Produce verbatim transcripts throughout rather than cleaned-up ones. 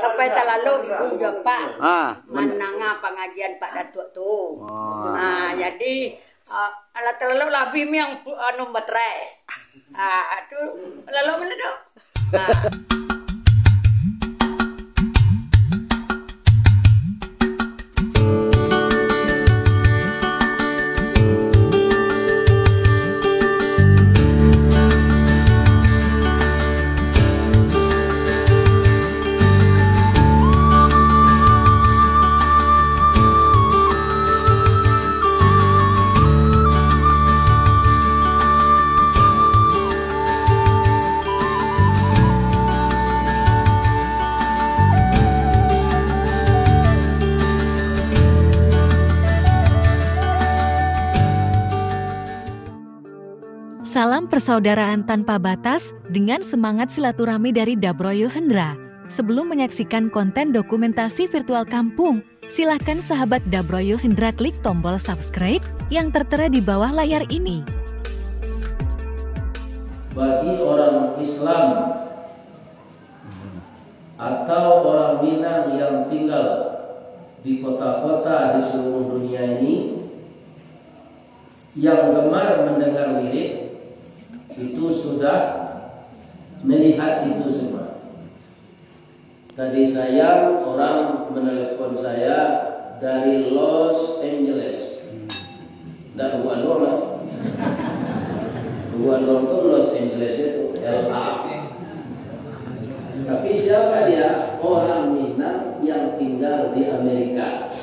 Sampai talalok ibu jo apak Ah, mandanga pangajian Pak Datuak tu. Ah. Ah, jadi, ah, alah talalok lah abih miang pu-, anu, baterai. Ah, tu lalok meledak. Ah. Salam persaudaraan tanpa batas, dengan semangat silaturahmi dari Dabroyo Hendra. Sebelum menyaksikan konten dokumentasi virtual kampung, silahkan sahabat Dabroyo Hendra klik tombol subscribe yang tertera di bawah layar ini. Bagi orang Islam atau orang Minang yang tinggal di kota-kota di seluruh dunia ini, yang gemar mendengar wirid, itu sudah melihat itu semua. Tadi siang orang menelepon saya dari Los Angeles. Ndak Guangdong lah. Guangdong tu Los Angeles itu, L A. Tapi siapa dia? Orang Minang yang tinggal di Amerika.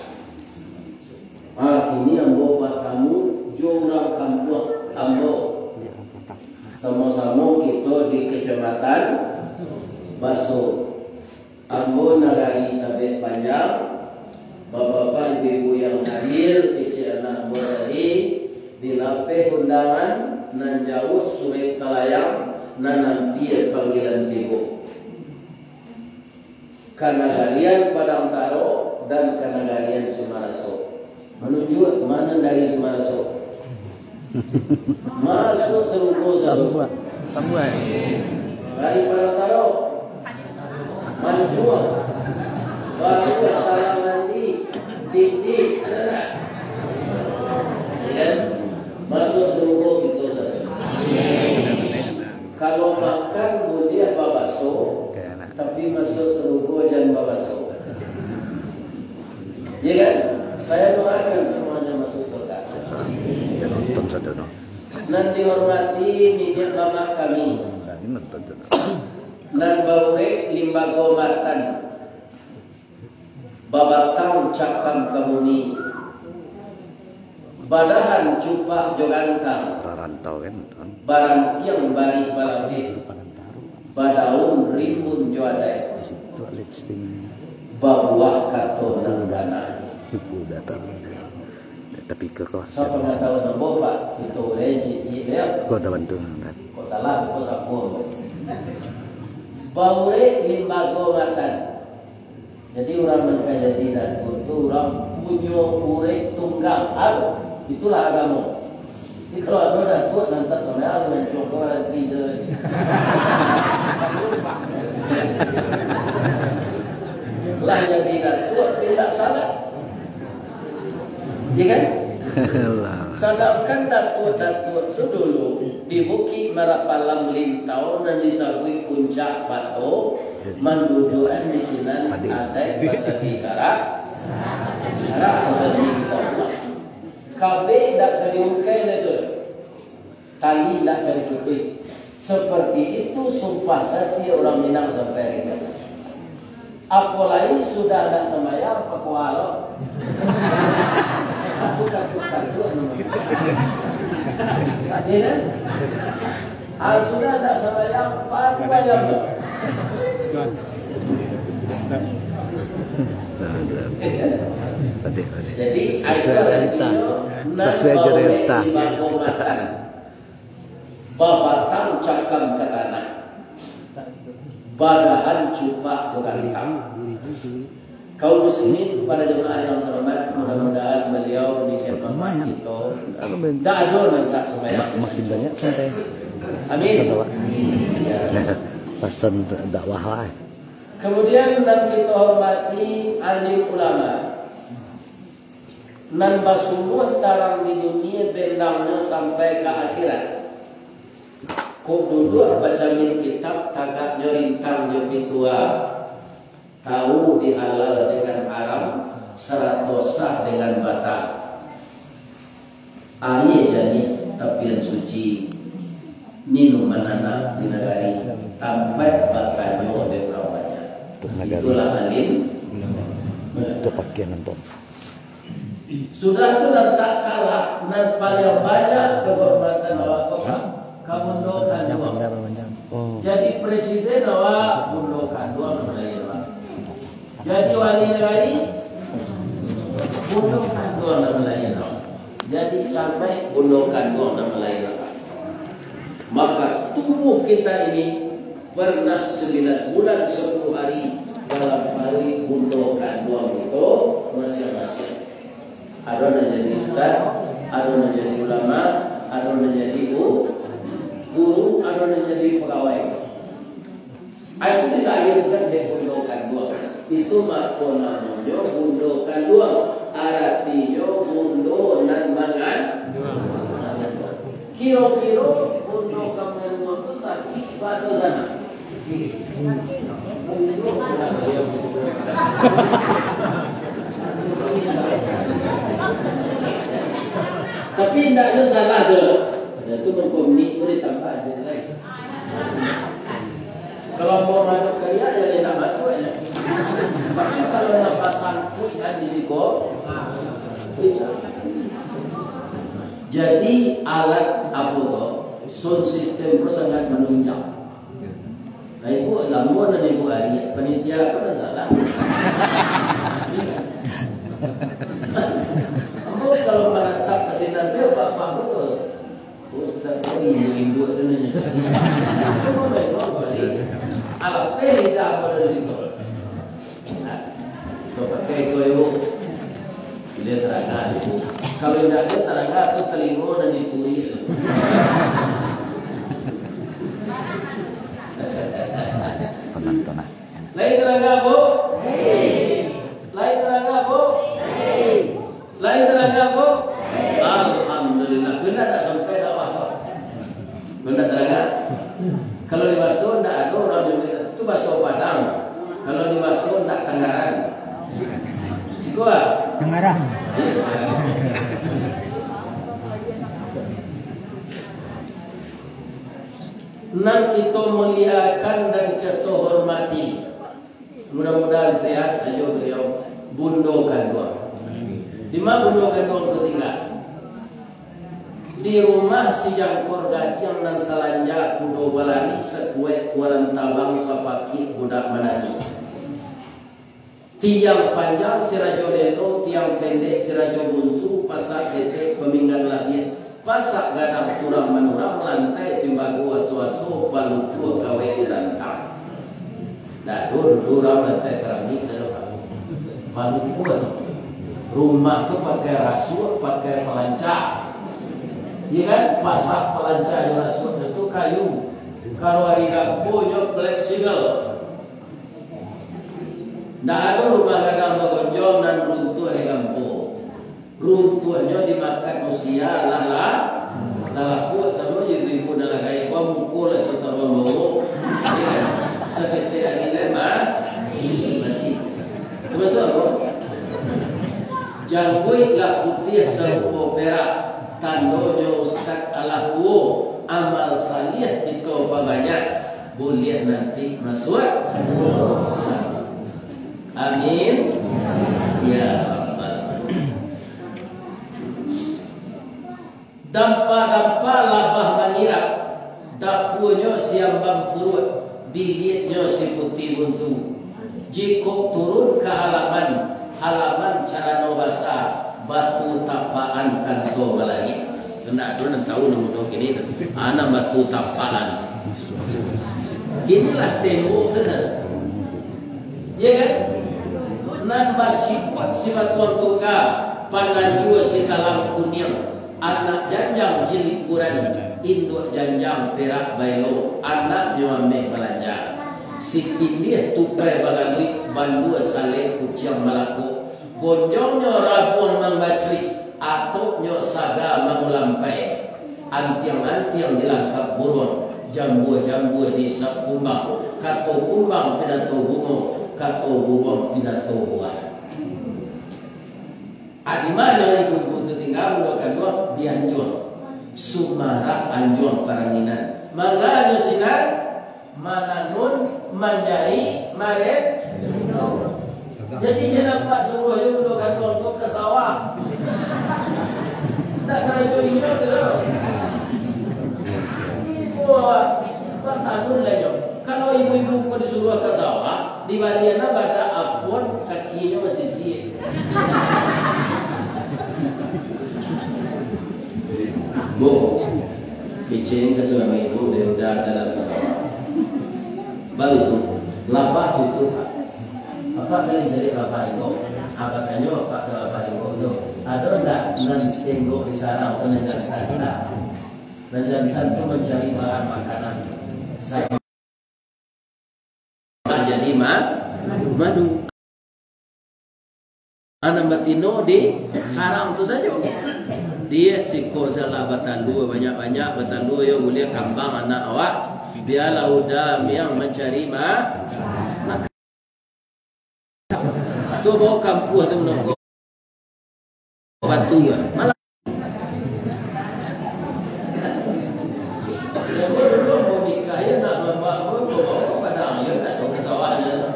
Ah, kini ambo batamu jo urang kampuang ambo. Samo-samo kito di Kecamatan Baso. Ambo nagari Tabek Panjang, bapak-bapak, ibu-ibu yang hadir, kecek anak ambo tadi, di lapeh undangan nan jauah surek talayang, nan ampia panggilan tibo. Ka nagarian Padang Taro dan ka nagarian Sumaraso. Manunjuak ma nan dari Sumaraso. Masuak sarugo sarugo. Sambuak. Sambuak. Dari Padang Taro. Mancuang. Baru salam nanti. Titik. Ada tak? Ya kan? Masuak sarugo kito satu. Kalau makan buliah babaso, Oke, nak. Tapi masuak sarugo jan babaso. Ya kan? Saya doakan semuanya masuk surga. Nonton sadono. Nan dihormati niniak mamak kami. Nah, ini nonton sadono. Nan baurek limbago matan. Babatang cakam ka bumi. Badahan cupak jo gantang. Rarantau kan, kan? Barantiang barih balapeh. Padang Taro. Badaun rimbun jo adai. Di situ lipstik. Babuah kato nan ganal. Ibu datang. Tapi ke kau Sapa ndak tahu nombor, Pak? Itu udah cici dia. Kau dah bantu kan? Kok salah, kok sabuang. Baurek limbago matan. Jadi, urang nan ka jadi datuak tu, urang punyo urek tunggang. Aduh, itulah agamo. Jadi, kalau ado datuak nan tak sambayang, nan congkok nanti je. Lah jadi datuak, tidak salah. Ya kan? Alah. Sadangkan datuak-datuak tu dulu di Bukik Marapalang Lintau nan disabuik Puncak Pato, manduduakan di sinan Adik. Adaik basagi sarak, sarak basagi kitabullah. Kabek dak ka diukai lai tu. Tali indak ka ditutuik. Seperti itu sumpah satia urang Minang sampai hari ini. Apolai sudah indak sambayang, pakuah lo. Aku takut-takut namanya. Iya kan? Ah, sudah indak sambayang, pakuah lo. Padeh, padeh. Jadi, sesuai realita. Sesuai je realita. Babatang cakam ka tanah, badahan cupak bagantang. Kaum muslimin, kepada jemaah yang terhormat, mudah-mudahan beliau demikian Lumayan. Bapak kita. Kalau ben-, Ndak ada minta sembahyang. Mak-, makin banyak sampai. Amin. Pesan dakwah. Ya. Pesan dakwah, eh. Kamudian, nan kito hormati, alim ulama, nan basuluah tarang di dunia, bendangnyo sampai ka akhirat. Kok duduak bacamin kitab, tagaknyo rintang jo pitua, tahu di halal dengan haram, sarato sah dengan batal. Aia janiah tapian suci, minuman anak di nagari, tampek batanyo dek urang banyak. Itulah alim. Itu pakaian nanti. Sudah tu, nan tak kalah, nan paliang banyak kehormatan awak ko, Bundo Kanduang. Oh. Jadi presiden awak, Bundo Kanduang nan malahiakan awak. Jadi wali nagari, Bundo Kanduang nan malahiakan awak. Jadi camat, Bundo Kanduang nan malahiakan awak. Maka tubuh kita ini pernah sembilan bulan sepuluh hari dalam paruik Bundo Kanduang kito masiang-masiang. Ado nan jadi ustaz, ado nan jadi ulama, ado nan jadi gu-, guru, ado nan jadi pagawai. Ah, itu dilahirkan dek Bundo Kanduang. Itu mako namonyo Bundo Kanduang. Aratinyo Bundo nan mangan-, Kiro-kiro Bundo Kanduang tu sakik ba atau sanak? Tapi indaknyo salah tu lah. Pada tu mangkonik tu ditambah aja lai. Kalau mau masuk kalian, ya, dia nak masuk aja. Tapi kalau nak pasang kuih di siko, bisa. Jadi, alat apo tu, sound system tu sangat manunjang. Nah, ibu lamo nan ibu ari, panitia apa nan salah? Ambo kalau manatap ka sinan tu, apa-apa tu. Ustaz tu induak-induak tu nanya. Cuma memang balik. Alah, pilih dah apa dari situ. Nah, kau pakai kau, ibu. Bila terangah, ibu. Kalau tidak ada terangah, tu telingo nan diturik. Penonton, ah. Lai tarangah, Bu? Lai tarangah, Bu? Lai tarangah, Bu? Alhamdulillah. Bana tak sampai dakwah tu? Bana tarangah? Kalau di Baso ndak ado urang nyebut itu Baso Padang. Kalau di Baso ndak Tangaran. Siko ah? Tangaran. Nan kito muliakan dan kito hormati. Mudah-mudahan sehat sajo baliau, Bundo Kanduang. Di ma Bundo Kanduang tu tingga? Di rumah si Jangkor Gading nan salanja kudo balari, sakuek kuaran tabang, sapakik budak manari. Tiang panjang si Rajo Delo, tiang pendek si Rajo Bunsu, pasak ketek paminggan labiah, pasak gadang turang manurang, lantai timbago aso-aso, palukua kawek dirantang. Nah, tu, tu urang lantai keramik sajo, Pak. Palukua tu. Rumah tu pakai rasuak, pakai palancak. Iya kan? Pasak palancak jo rasuak tu kayu. Kalau ari gampo nyo fleksibel. Ndak ado rumah gadang bagonjong nan runtuah di gampo. Runtuahnyo dimakan usia lah, lah, lah lapuak samo jo ibu-ibu nan lah gaek, bamuko lah cotaro bawo. Saketek ari lai mati. Mati. Itu maksud apo? Jangguik lah putiah sarupo perak, tandonyo ustaz alah tuo, amal saliah kito pabanyak. Buliah nanti masuak. Amin. Ya Rabbal. Dampa-dampa labah mangirap, dapuanyo si Ambang Puruak, biliaknyo si Puti Bunsu. Jikok turun ka halaman, halaman carano basa, batu tapakan kanso balangik. Indak ado nan tahu namo tu kini tu. Anak batu tapakan. Kini lah tembok sajo. Ya kan? Nan bacipuak si batuang tungga, pananjua si talang kuniang, anak janjang jilid kuran, induak janjang perak baelo, anaknyo ameh balanja. Sitindih tupai bagaluik, bandua salek kuciang malakok, gonjongnyo rabuang nan bacuik, atoknyo saga mangulampai, antiang-antiang dilangkap buruang, jambua-jambua diisap kumbang, kato kumbang pidato bungo, kato buruang pidato buah. Adi ma ibu-ibu tu tingga, mulo kanduang di Anjuang, Sumarak Anjuang Paranginan. Mangga nyo sinan, mananun, manjari, maret. Jadi, inyo nampak suruah yo mulo kanduang tu ka sawah. Ndak karajo inyo tu. Ibu awak, mananun lah nyo. Kalau ibu-ibu ko disuruah ka sawah, di balian badak afon, kakinyo masisiak. Bu, kecek ka suami ibu, dia udah sadar ka sawah. Baru tu, labah tu, Pak. Apak kan cari labah ringok. Apak tanyo Apak ka labah ringok tu, ado ndak nan tinggo di sarang tu nan jantan? Nan jantan tu mancari bahan makanan. Sa- jadi ma-, madu. Anak batino di sarang tu sajo. Dia siko salah batalua, banyak-banyak batalua, yo buliah kambang anak awak. Bialah uda miang mancari ma-, makan. Tu bawa kampuah tu menokok batu. Malah. Dulu mau nikah, ya, nak mambuat apa, bawa ke padang, ya, nak tahu ke sawah, ya.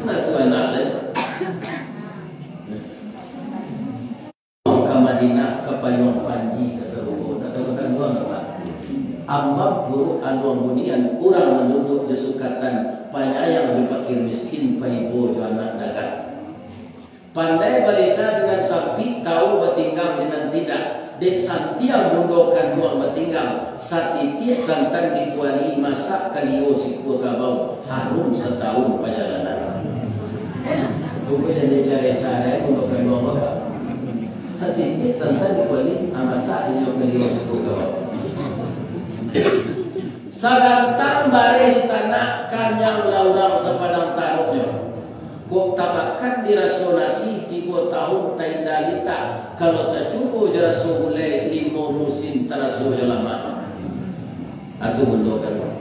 Nak suruh anak, ya. Ka Madinah, ka payuang panji, ka sarugo, ndak tahu tangguang, Pak. Ambam buruk aluang bunian, urang manduduak jo sukatan, panyayang jo pakir miskin, paibo jo anak dagang. Pandai barida dengan sampik, tahu batinggang dengan tidak. Dek santiang bundo kanduang batinggang, satitiak santan di kuali, masak kalio sikua kabau, harum satahun pajalanan. Rupo jadi carai-carai bundo kanduang bapak. Satitiak santan di kuali, ah, masak kalio sikua kabau. Sagantang bareh di tanak, kanyang lah urang sapadang taroknyo. Kok tamakan di raso nasi, tigo tahun tainda litak, kalau tacubo jo raso gulai, limo musim taraso jo lamak. Atu bundo kanduang.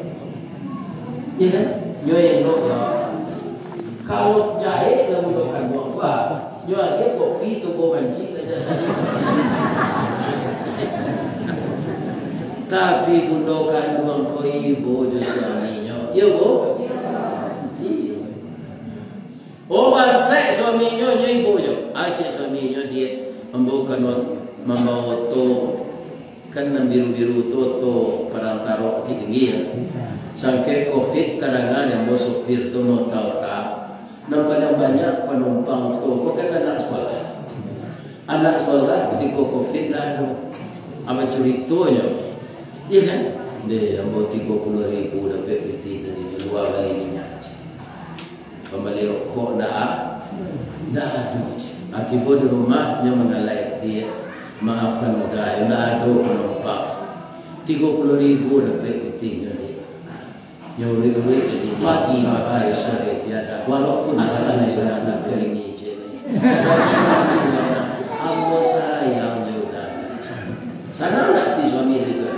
Iya kan? Nyo yang bundo kanduang. Kalau jahek lah bundo kanduang, wah, nyo agiah kopi tu, bo mancik aja. Tapi bundo kanduang ko ibo jo suaminyo. Iyo, bo? Iyo. Oh, bansaik suaminyo, nyo ibo jo. Ai, cek suaminyo, diet. Ambo kanduang mambawa oto. Kan nan biru-biru tu, oto padang tarok Bukittinggi, ya. Sangkek covid tadanga dek ambo sopir tu maota-ota. Nan paling banyak panumpang oto ko kan anak sekolah. Anak sekolah kutiko covid lah tu. Apo curitonyo? Iya kan? Deh, ambo tigo puluah ribu dapek pitih tadi, dua bali minyak. Pambali rokok ndak a-, ndak ado. Tibo di rumah, nyo mangalai, "Diak, maafkan uda, ndak ado panumpang. Tigo puluah ribu dapek pitihnyo, Diak." Nyo uruik-uruik, pagi, makan, sore, tiada. Walaupun asa nyo sangat nak kering ijin. Ambo sayang jo uda. Sanang ndak ati suami tu?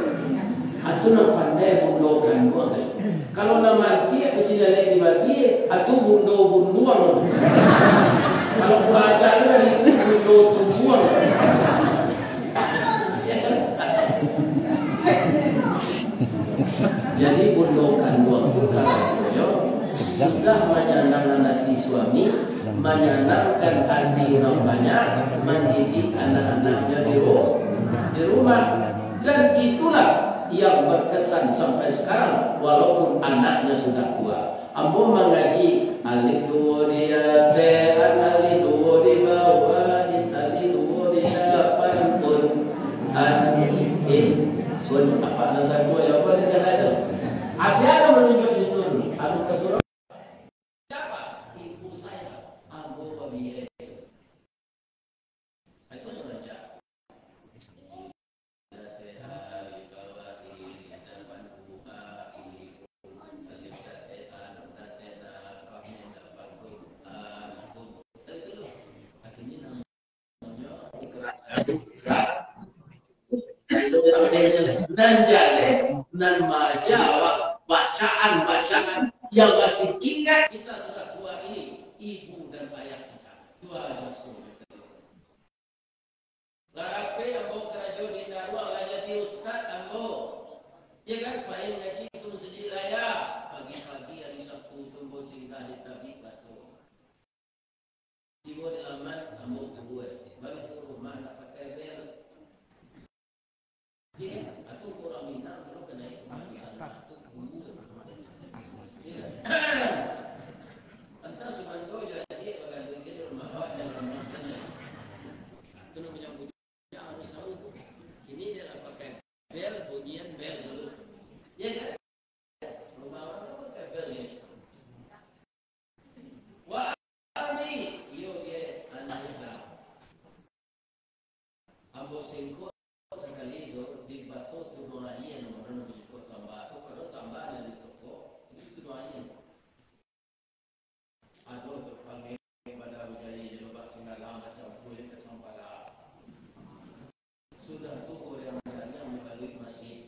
Atu nan pandai bundo kanduang tu. Kalau nan mantiak kucing lalek di babi, atu bundo bunduang. Kalau kuraja tu dari bundo tumbuang. Jadi bundo kanduang tu kalau sudah manyanangkan hati suami, manyanangkan hati urang banyak, mandidik anak-anaknyo di ru-, di rumah. Dan itulah yang berkesan sampai sekarang, walaupun anaknya sudah tua. Ambo mangaji, alif duo di ateh, an alif duo di bawah, in alif duo di dapan, un, an, in, un. Apak nan satu, ya, apo nan jalan tu? Asia tu manunjuk itu, anu ka surau. Siapa? Ibu saya. Ambo pamilih. Itu saja. Nan jaleh, nan maaja bacaan-bacaan yang masih ingat kita sudah tua ini, ibu dan ayah kita. Tua nafsu. Lah rapek ambo karajo di Daruang, lah jadi ustad ambo. Ya kan, pai ngaji ka Masjid Raya. Pagi-pagi hari Sabtu tu ambo singgah di Tabik Baso. Tibo di laman, ambo tubuah. Baliak tu rumah nak pakai bel. Ya kan? Atau urang Minang dulu kanai rumah di sana. Antah sumando jadi baganti di rumah awak dan rumah kanai. Itu namanya bujang harus tahu tu. Kini dia lah pakai bel, bunyian bel dulu. Ya kan? Rumah awak tu pakai bel ni. Wah, ni, iyo dia anak muda. Ambo singkok sakali tu, di Baso tu duo arian, mano nan mangikok samba tu, padahal samba nan di toko, itu tu duo arian. Ado tu panggil pada ujai je, lobak singgalang, macam kulit kacang pala. Sudah tu, goreang-goreang malalui masih.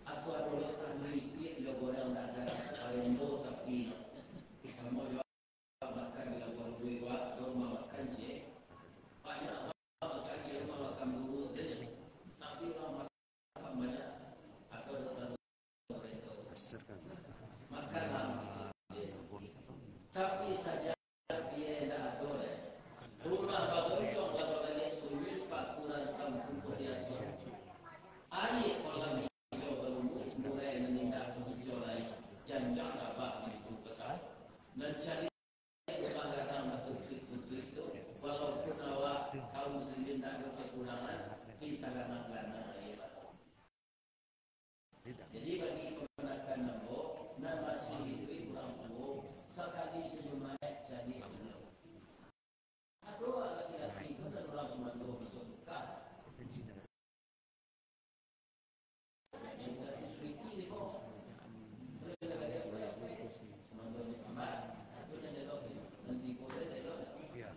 Atau ado lo tando ipiak jo goreang dadar, barendo tapi no. Samo jo makan di labuah lurui, wak, ado rumah makan ciek. Banyak urang makan di rumah makan buruak tu. Tapi urang makan banyak. Atau ado tando barendo. Makanlah. Tapi saja Tapi indak ado lai. Rumah bagonjong lah babaliak sunyi, pakuran sampun diatur. Aia kolam hijau balumbuih, murai nan indak bakico lai, janjang rabah pintu basa. Nan caliak rumah gadang batutuik-tutuik tu, walaupun awak kaum muslimin indak ado kakurangan, tapi taganang-ganang aia batu. Jadi, bagi kamanakan ambo, nan masih iduik urang tuo, sakali sajo mayik caliak dulu. Ado laki-laki tu nan urang sumando masuak lukah. Sumando ni amat, tu jandelo tu, nanti ko jandelo. Iya.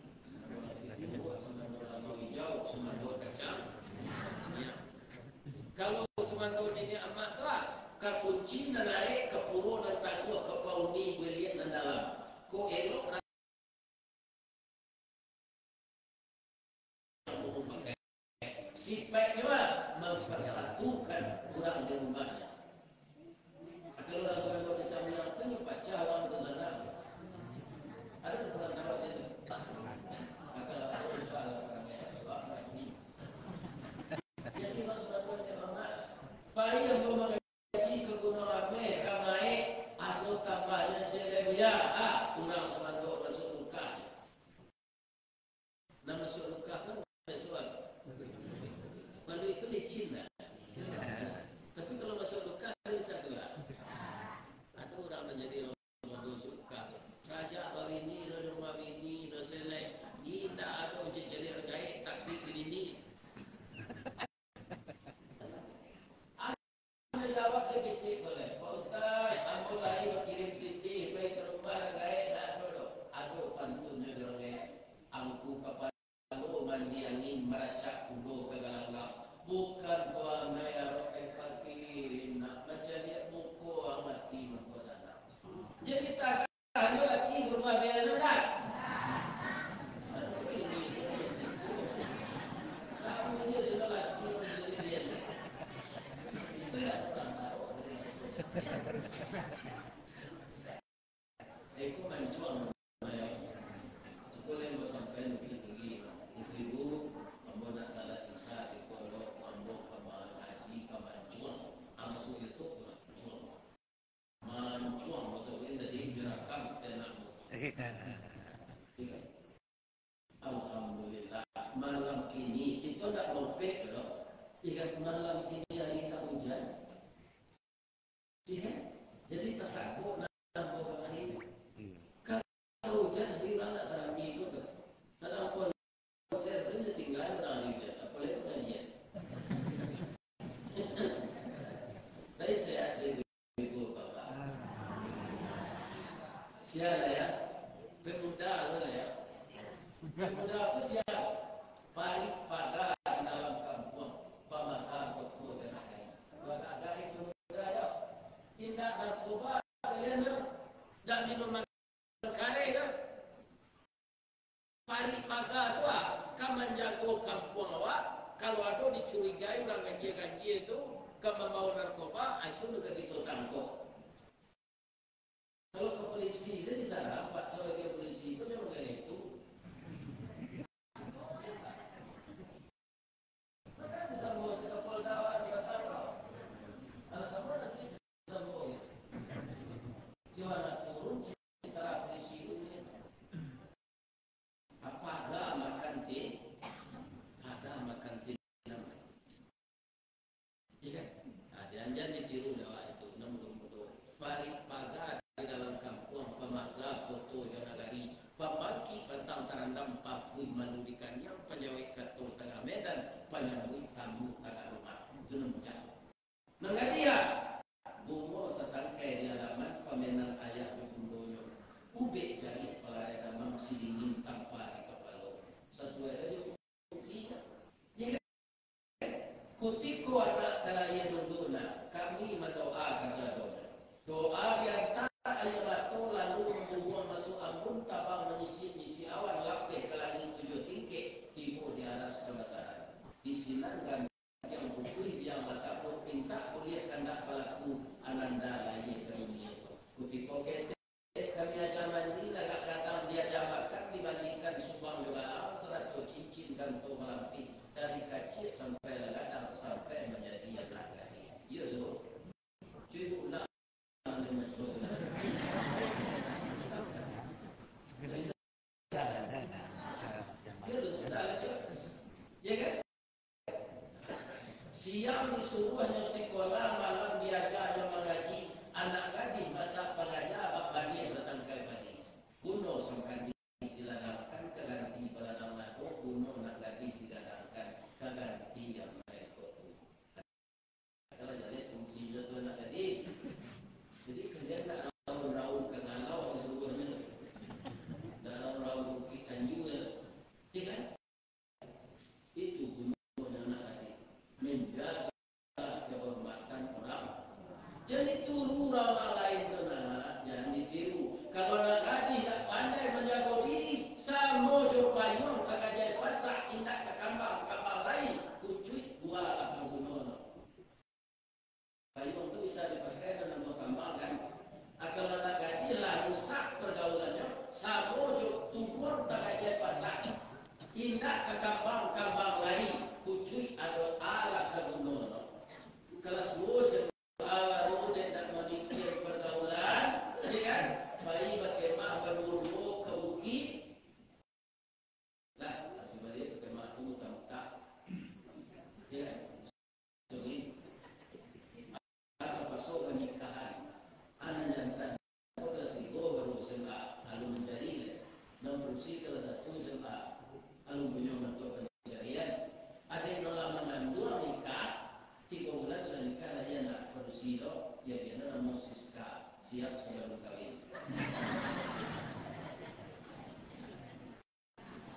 Kalau sumando niniak amak tu lah, ka kunci nan naik ka puro nan taguah, ka pauni buliak nan dalam. Kok elok. Sipaiknyo lah mamparasatukan urang di rumahnyo. Kalau urang sumando macam tu, nyo pacah urang tu sana. Ado urang taruah macam tu. Kalau ado urang yang jadi urang sumando ni, pai ambo mangaji ka Gunuang Rameh, ka Maek, ado tambahnyo ciek lai buya, ah, urang sumando masuak lukah. Nan masuak lukah kan biaso, Bang? Malu itu licin lah. Tapi kalau masuak lukah, bisa tu lah. Ado urang nan jadi urang sumando masuak lukah. Sajak babini, dah di rumah bini, dah selek. Indak ado cek cari urang gaek, tapi bini. Ado jawab dek kecek ko lai, "Pak Ustaz, ambo lai bakirim titih pai ka rumah, urang gaek ndak ado doh." Ado pantunnyo di urang gaek. Angku kapalo mandi angin, maracak kudo ka galanggang. Bukan tuan dai arok dek pakirim, nak mancaliak muko ang mati mangko sanak. Jadi, taganyo laki ka rumah bini tu dak? Iko mancuang, cukuik lai ambo sampaian, tinggi-tinggi. Ibu-ibu, ambo nak salat Isya, siko lo ambo ka mangaji ka mancuang. Ambo suruh YouTube tu mancuang. Mancuang, maksud ulun tadi, direkam kito nak. Alhamdulillah, malam kini kito ndak maupek doh. Ingat malam kini hari ndak hujan. Iya kan? Jadi, tasakok nak tambah hari ini. Kalau hujan, hari urang ndak sarami ko tu. Sadang konser sajo tingga urang hari hujan, apolai pangajian. Tapi sehat, ibu-ibu, bapak. Siap lah ya. Pemuda tu lah ya. Pemuda apa siap? Parik paga di dalam kampuang, pamaga koto jo nagari. Buat agak itu, yo. Indak narkoba, kalian, yo. Dak minuman kareh, yo. Parik paga tu, ah, ka manjago kampuang awak. Kalau ado dicurigai urang ganjia-ganjia tu, ka mambawa narkoba, ah, itu nan ka kito tangkok. Kalau ka polisi, saya disalah, Pak, sabagai polisi tu memang kaya itu. Makasih sambo si Kapolda, Pak, di Sabang, tau. Alah, sambo nasi sambo, yo. Di mana turun citra polisi tu, yo. Apa agak makan ti-, agak makan ti-, Iya kan? Nah, jan-jan ditiru dek awak itu, nan mudo-mudo. Parik paga di dalam kampuang, pamaga koto jo nagari, pambangkik pantang tarandam, pakuik malu di kaniang, panjawek kato tangah medan, panyambuik tamu tangah rumah. Itu nan bujang. Nan gadih, ah, bungo satangkai di alaman, pamenan ayah jo bundonyo, ubek jariah palarai damam, sidingin tampa di kapalo. Sasuai sajo fungsinyo. Iya kan? Kutiko anak ka lahia dulu, nak, kami mandoa kasadonyo. Doa diantak aia mato, lalu mambubuang masuak ambun, tabang manyisik-nyisik awan, lapeh ka langik tujuah tingkek, tibo di aras kabasaran. Di sinan gantiang putuih, biang batabuah, pintak buliah kandak balaku, ananda lahia ka dunia. Kutiko ketek kami aja mandi, lagak gadang diaja makan, dibandingkan subang jo galang, sarato cincin ganto malampih, dari kaciak sampai lah gadang, sampai manjadi anak gadih. Iyo tu. Cubo ulang. Ya kan? Siang disuruahnyo sikola, malam diajanyo mangaji. Anak gadih masak pangaja, bak baniah batangkai padi. Guno sangkadi diladangkan, ka ganti baladang lado, guno nak gadih digadangkan, ka ganti yang lain kotu. Kalau jadi fungsinyo tu anak gadih. Jadi, kalian nak raun-raun ka galau disuruahnyo. Nak raun-raun Bukik Tanjung, ya. Ya kan? Itu gunonyo anak gadih. Menjaga kehormatan orang. Jan ditiru urang lain tu, nak, jan ditiru. Kalau anak gadih ndak pandai manjago diri, samo jo payuang tagajai pasak, indak ka kambang, kambang lai, kucuik, bualah baguno. Payuang tu bisa dipakai manambuah kambang, kan? Ah, kalau anak gadih lah rusak pergaulannyo, samo jo tubuah tagajai pasak. Indak ka kambang, kambang lai, kucuik, ado alah ka gunonyo. Kalas duo S M A baru, dek nak mamikia pergaulan, ya kan? Pai bakemah baduo-duo ka bukik. Lah, lah, sibaliak bakemah tu mutak-mutak. Ya kan? Sungai. Atau pasok panikahan. Anak jantan. Kalas tigo baru S M A, alun mancari, nan padusi kalas satu S M A, alun punyo mantuak pancarian. Ado nan lah manganduang nikah, tigo bulan sudah nikah, lah iyo nak padusi tu, yo, iyo namo Siska, siap sabalun kawin.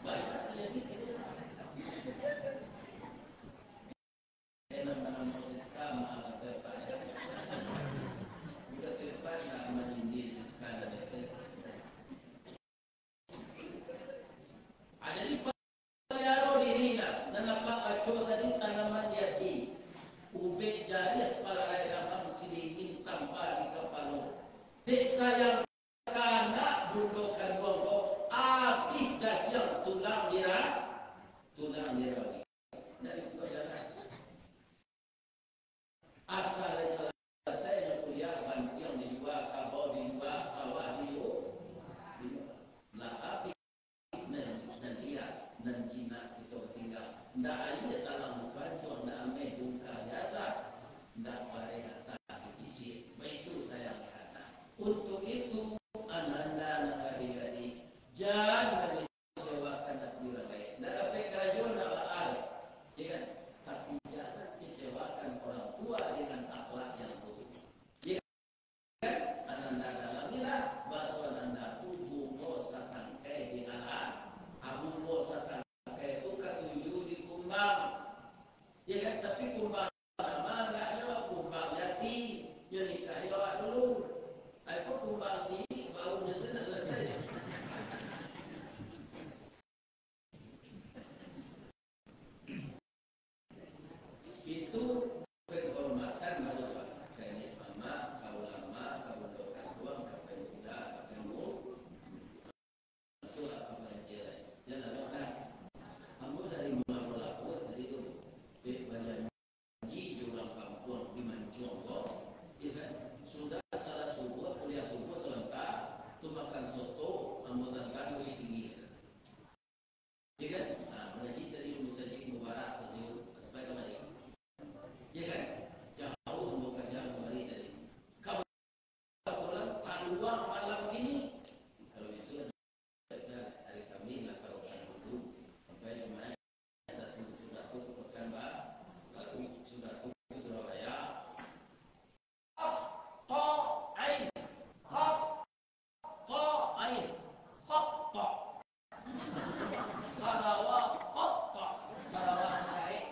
Banyak yang mikir. Enak manamo Siska, mahal aja, Pak. Bukan siapa nak manindi Siska dan itu. Ah, jadi, paliaro diri, nak. Nan apak baco tadi, tanaman di ati. Ubek jariah palarai damam, sidingin tampa di kapalo. Dek sayang Kanak bundo kanduang ko, abih dagiang tulang dira-, tulang dirawi. Dari ko jalan. Asa lai salasai nyo kuliah, bantiang dijua, kabau dijua, sawah dijua. Lah abih nan, nan liak, nan jinak kito batingga. Ndak aia talang dipancuang, ndak ameh bungkah diasak, ndak bareh atah dikisik. Baitu sayang anak. Untuk itu, ananda nan gadih-gadih, jan mangecewakan ati urang lain. Ndak dapek karajo, ndak baa, ya kan? Tapi, jangan kecewakan orang tua dengan akhlak yang buruk. Ya kan? Ananda dalangilah, baso ananda tu bungo satangkai di alam. Ah, bungo satangkai tu katuju Ciek, baru nyo sanak salasai. Itu penghormatan baru, Pak. Ka niniak mamak, ka ulama, ka bundo kanduang, ka pemuda, ka pemu-, masuak ka pangajian. Jan lalok lah. Ambo dari Marola Kuat tadi tu, dek bajan ji jo urang kampuang di Mancuang ko, ya kan? Sudah salat subuah, kuliah subuah sabanta, tu makan soto, ambo santang di pinggir. Ya kan? Ha, mangaji tadi di Musajik Mubarak, Tasik, sampai kamari. Ya kan? Jauah ambo kaja kamari tadi. Kebetulan paluang malam ini, kalau bisa, bisa hari Kamis lah, kalau kan dulu, sampai Jumat, satu sudah tu ke Pekanbaru, sudah tu ke Surabaya. Qaf, ta, ain. Qaf, ta, ain. Qatta. Sarawa, qatta. Sarawa sakarek.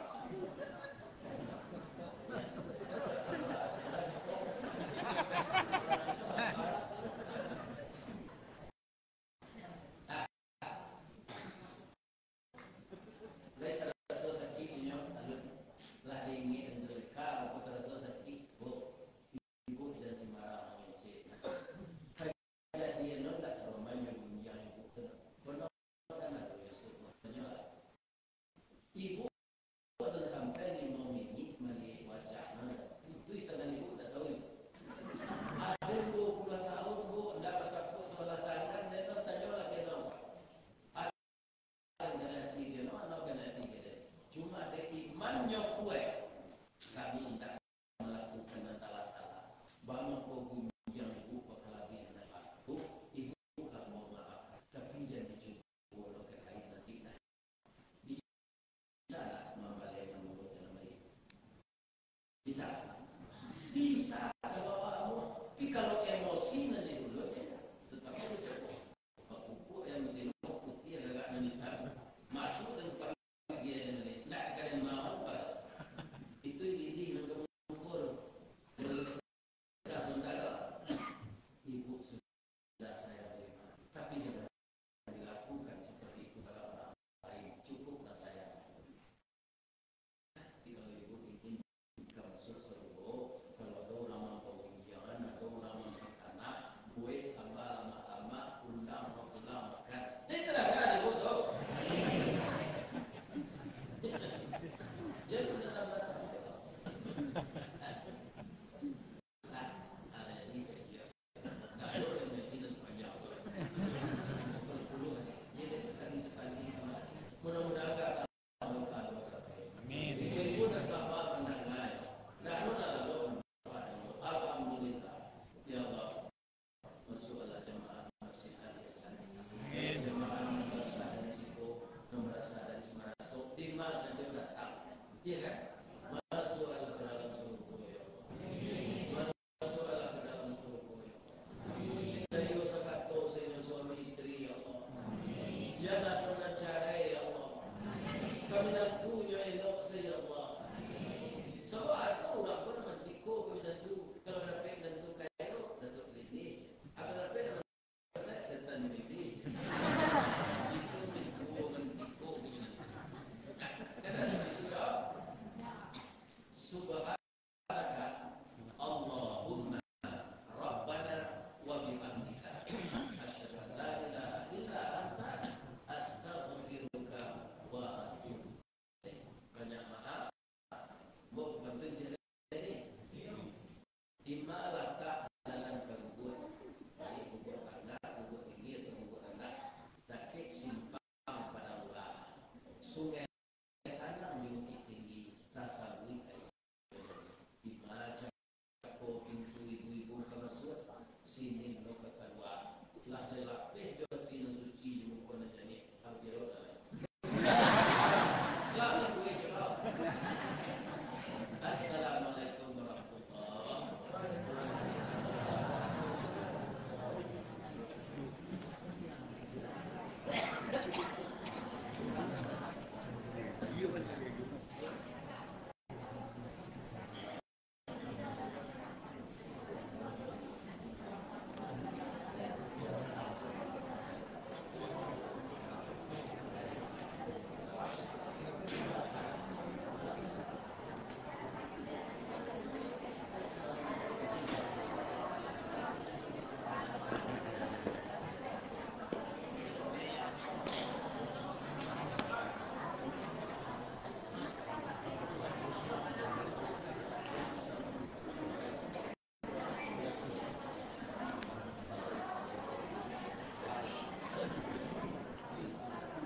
Lai taraso sakik inyo, alun. Lah diingek dan terleka, apo taraso sakik, Bu? Ibu jan sembarang mangecek. Kajadian no ndak saroman jo gunjiang ibu tu, no. Kono kan ado Yusuf, tanyolah. Ibu Ado sampai limo minik maliek wajah, nah, itu di tangan ibu, tak tahu ibu. Ado duo puluah tahun, Bu, ndak batapuk sabalah tangan, dan tanyolah keno. Ado kanai ati keno, ado kanai ati keno. Cuma dek imannyo kuaik, kami indak malakukan nan salah-salah. Bamangko gunjiang ibu bakalabiahan nan baru, ibu lah mamaafkan, tapi jan dicubo lo ka lain nanti lah. Bisa lah mambaleh nan buruak dalam diri. Bisa. Bisa kalau awak amuah. Tapi kalau emosi nan di dulu, ya, tetap aja cakap. Bakukuak yang betina putih agak-agak nan hitam. Masuk dan pagi aja nanti. Ndak ada yang mau, Pak. Itu lilih nan kamu ukur. Dah sementara, ibu sudah saya terima. Tapi jangan dilakukan seperti itu terhadap orang lain. Cukuplah saya. Tapi kalau ibu ingin ka masuak sarugo, kalau ado urang mangkawin, jan ado urang mangkanak, bu,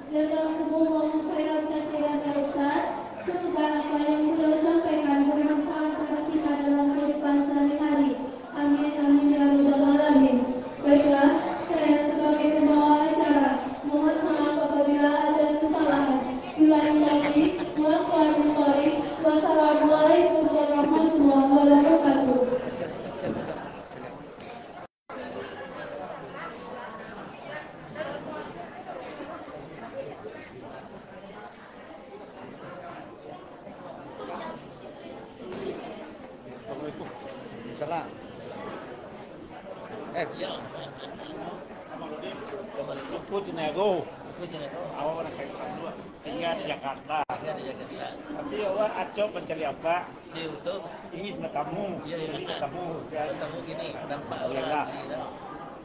Jazakumullahu khairan katsiran, ya Ustaz. Semoga apa yang beliau sampaikan bermanfaat bagi kita dalam kehidupan sehari-hari. Amin, amin, ya rabbal alamin. Baiklah, saya sebagai pembawa acara mohon maaf apabila ada kesalahan. Billahi taufiq wal hidayah. Wassalamualaikum warahmatullahi wabarakatuh. Assalamualaikum. Salam. Eh. Suku Cinago. Suku Cinago. Awak urang Kalimantan dulu. Tinggal di Jakarta. Tinggal di Jakarta. Tapi awak acok mancari apa? Di YouTube. Ingin bertamu. Ya, ya. Jadi bertamu, kan? Bertamu gini, nampak orang asli, kan?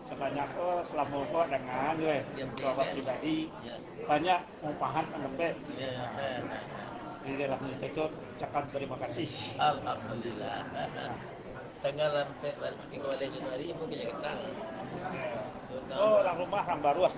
Sebanyak ko, selama ko dengan, weh. Ya, untuk awak pribadi, ya, banyak manfaat sampai. Ya, ya, ya, ya. Jadi, dalam itu, cakap terima kasih. Alhamdulillah. Tanggal ampek, tigo baleh Januari, mungkin ya kita. Oh, orang rumah, orang baru, ah.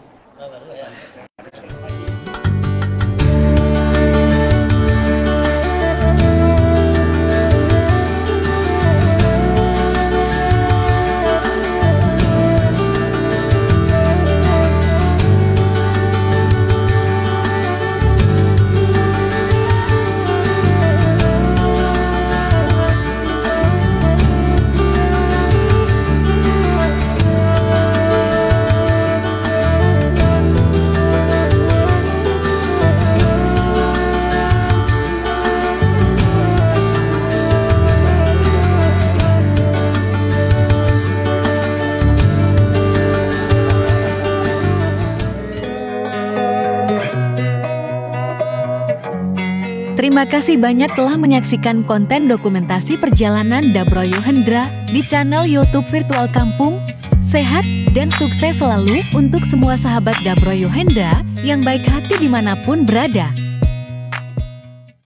Terima kasih banyak telah menyaksikan konten dokumentasi perjalanan Dabroyo Hendra di channel YouTube Virtual Kampung. Sehat dan sukses selalu untuk semua sahabat Dabroyo Hendra yang baik hati dimanapun berada.